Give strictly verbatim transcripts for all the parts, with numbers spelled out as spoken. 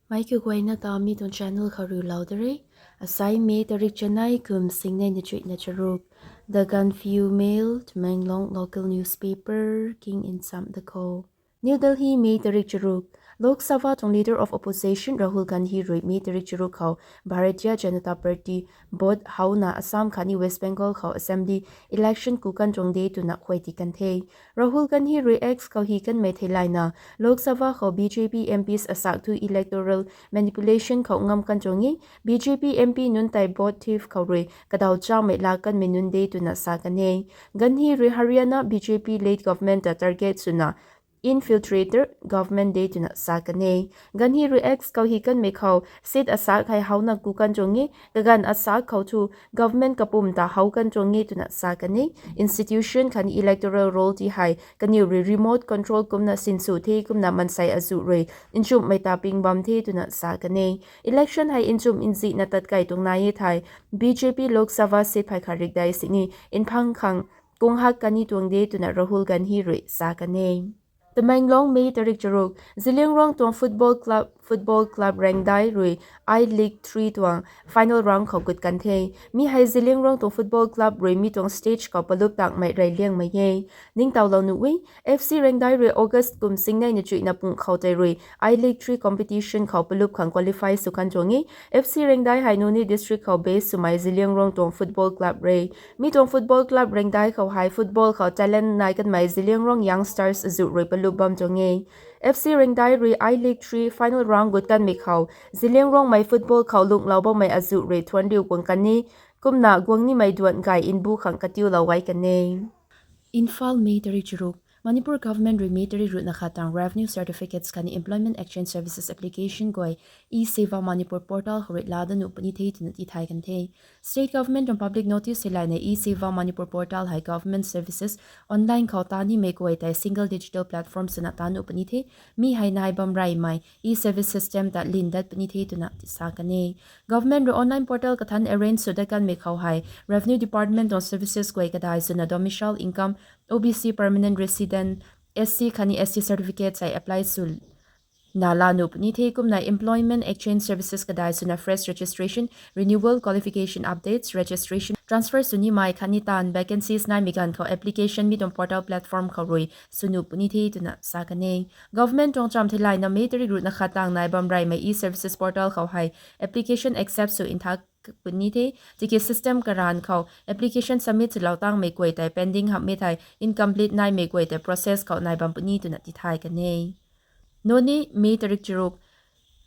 Mei kaguayna ta mi tuang channel khou riulou da re. Asai May tarik chanei kum singnei na chuihna charuk. The Gaanphiu Mail, Tamenglong local newspaper, king in sam da kho. New Delhi, May tarik charuk. Lok Sabha tuang Leader of Opposition Rahul Gandhi rui May tarik charuk khou Bharatiya Janata Party vote houna Assam khatni West Bengal khou assembly election ku kan tuang de twna khuay ti kan the. Rahul Gandhi rui X khou hi kanmei theilayna, Lok Sabha khou B J P M Ps asak thu electoral manipulation khou ngam kan tuang e, B J P M P nunc tei vote thief khou rui kadaw chamei laa kanmei nunc de twna sa kan e. Gandhi rui Haryana B J P led government ta target swna infiltrator government de twna sa kan e. Gandhi rui X khou hi kanmei khou seat asak hei houna ku kan tuang e, kaganv asak khou thu government kapum ta how kan tuang e twna sa kan e. Institution khatni electoral roll ti hei kaniw rui remote control kumna sinsw the kumna mansei azuh rui nchumhmei ta ping bam the twna sa kan e. Election hei nchumh nzihna tat kei tuang nai e thei B J P Lok Sabha seat phey khat rikdei sini nphang khang kung hak kan ni tuang de twna Rahul Gandhi rui sa kan e. Tamenglong, May tarik charuk. Zeliangrong tuang football club, football club Raengdai rui I-League three tuang final round khou gut kan the. Mi hei Zeliangrong tuang football club rui mi tuang stage khou palup tangmei rey liangmei e. Ningtowlou nuh e, F C Raengdai rui August kum singnei na chuihna pung khou tei rui I-League three competition khou palup khang qualify sw kan tuang e. F C Raengdai hei Noney district khou base swmei Zeliangrong tuang football club re. Mi tuang football club Raengdai khou hei football khou talent nai kanmei Zeliangrong youngsters azuh rui palup bam tuang e. F C Raengdai rui I-League three final round gut kanmei khou Zeliangrongmei football khou lunghlou bammei azuh rui thuanriu guang kan e. Kumna guang nimei duan gay nbu khang katiulou gay kan e. Imphal, May tarik charuk. Manipur government rui May tarik ruhna khat tang revenue certificates khatni employment exchange services application guay e-Seva Manipur portal khou rui laa dat nuh puni the twna tithay kan the. State government tuang public notice theilayna e-Seva Manipur portal hei government services online khou tat nimei guay tei single digital platform swna tat nuh puni the. Mi hei nai bam reymei e-service system ta lin dat puni the twna sa kan e. Government rui online portal kathan arrange sw dat kanmei khou hei Revenue Department tuang services guay kadai swna domicile, income, O B C, permanent resident, S C khatni S T certificate hei apply sw na laa nuh puni the. Kumna employment exchange services kadai swna fresh registration, renewal, qualification updates, registration, transfer sw nimei khatni taanv vacancies naimei ganv khou application mi tuang portal platform khou rui sw nuh puni the twna sa kan e. Government tuang cham theilayna May tarik ruhna khat tang nai bam reymei e-services portal khou hei application accept sw nthak puni the. Tiki system karanv khou application submit swlou tangmei guay tei pending hamhmei thei incomplete naimei guay tei process khou nai bam puni twna tithay kan e. Noney, May tarik charuk.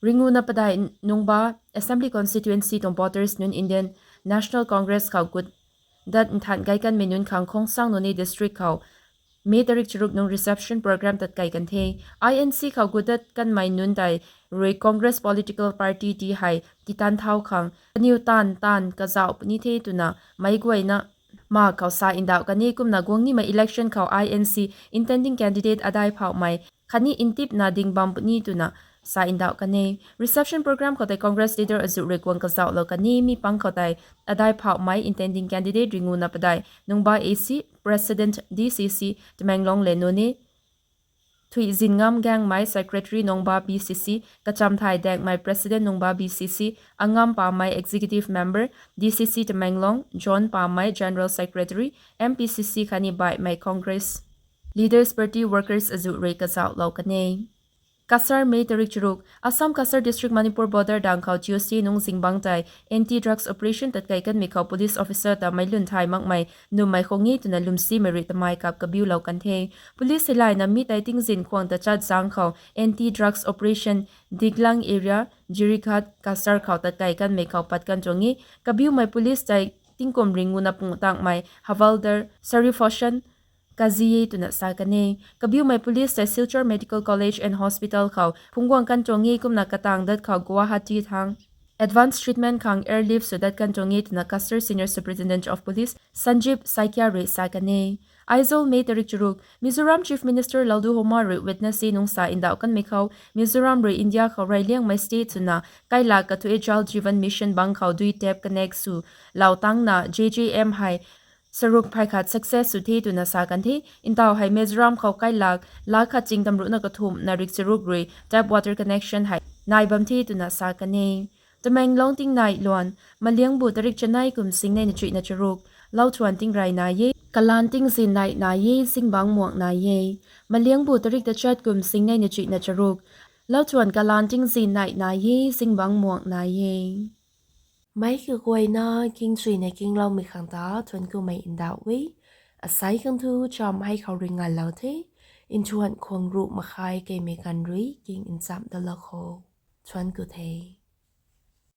Ringuna padai nungba Assembly Constituency tuang voters nunc Indian National Congress khou gut dat nthan gay kanmei nunc khang Khongsang Noney district khou May tarik charuk nung reception program tat kei kan the. I N C khou gut dat kanmei nunc tei rui Congress political party ti hei titan thau khang kaniw taanv taanv kazauh puni the twna meic guayna ma khou sa ndauh kan e. Kumna guang nimei election khou I N C intending candidate adai phauhmei khatni ntipna ding bam puni twna sa ndauh kan e. Reception program khou tei Congress leader azuh rui guang kazauhlou kan e. Mi pang khou tei adai phauhmei intending candidate Ringuna padai nungba A C, President D C C Tamenglong le Noney, Thuizingam Gaengmei, Secretary Nungba B C C, Kachamthai Daengmei, President Nungba B C C, Angam Pamei, Executive Member D C C Tamenglong, John Pamei, General Secretary M P C C khatni baihmei Congress Leaders Party workers azuh rui kazauhlou kan e. Cachar, May tarik charuk. Assam Cachar District Manipur border dang khou Tuesday nung zingbangc tei anti-drugs operation tat kei kanmei khou police officer ta meic lun thay makmei nummei khou nge twna lwmsimei rui tamei kap kabiulou kan the. Police theilayna mi tei tingzin khwang tachat zang khou anti-drugs operation Diglang area, Jirighat Cachar khou tat kei kanmei khou pat kan tuang e. Kabiumei police tei tingkum ringuna pung tangmei Havaldar Sarifhoshan Kazi e twna sa kan e. Kabiumei police tei Silchar Medical College and Hospital khou phungc guang kan tuang e. Kumna katang dat khou Guwahati thang advance treatment khang airlift sw dat kan tuang e twna Cachar Senior Superintendent of Police Sanjeev Saikia rui sa kan e. Aizawl, May tarik charuk. Mizoram Chief Minister Lalduhoma rui Wednesday nung sa ndauh kanmei khou Mizoram rui India khou reyliangmei state swna kailak kathuic Jal Jeevan Mission bang khou dui tap connect sw lou tangna J J M hei saruk phey khat success sw the twna sa kan the. Ntaw hei Mizoram khou kailak lakh khat ching tamruhna kathumhna rik charuk rui tap water connection hei nai bam the twna sa kan e. Tamenglong tingnai luan, Maliangbu tarik chanei kum sing nei na chuihna charuk, lauthuan tingrey nai e, kalaan tingzin nei nai e, zingbangc muang nai e. Maliangbu tarik tachat kum sing nei na chuihna charuk, lauthuan kalaan tingzin nei nai e, zingbangc muang nai e. Meic kaguayna king chuina kingloumei khang ta thuanc kumei ndauh e. Asei khang thu cham hei khou rui nganlou the. Nthuan khwang ruh makhai keimei ganv rui king nchamh dalou kho. Thuanc ku the.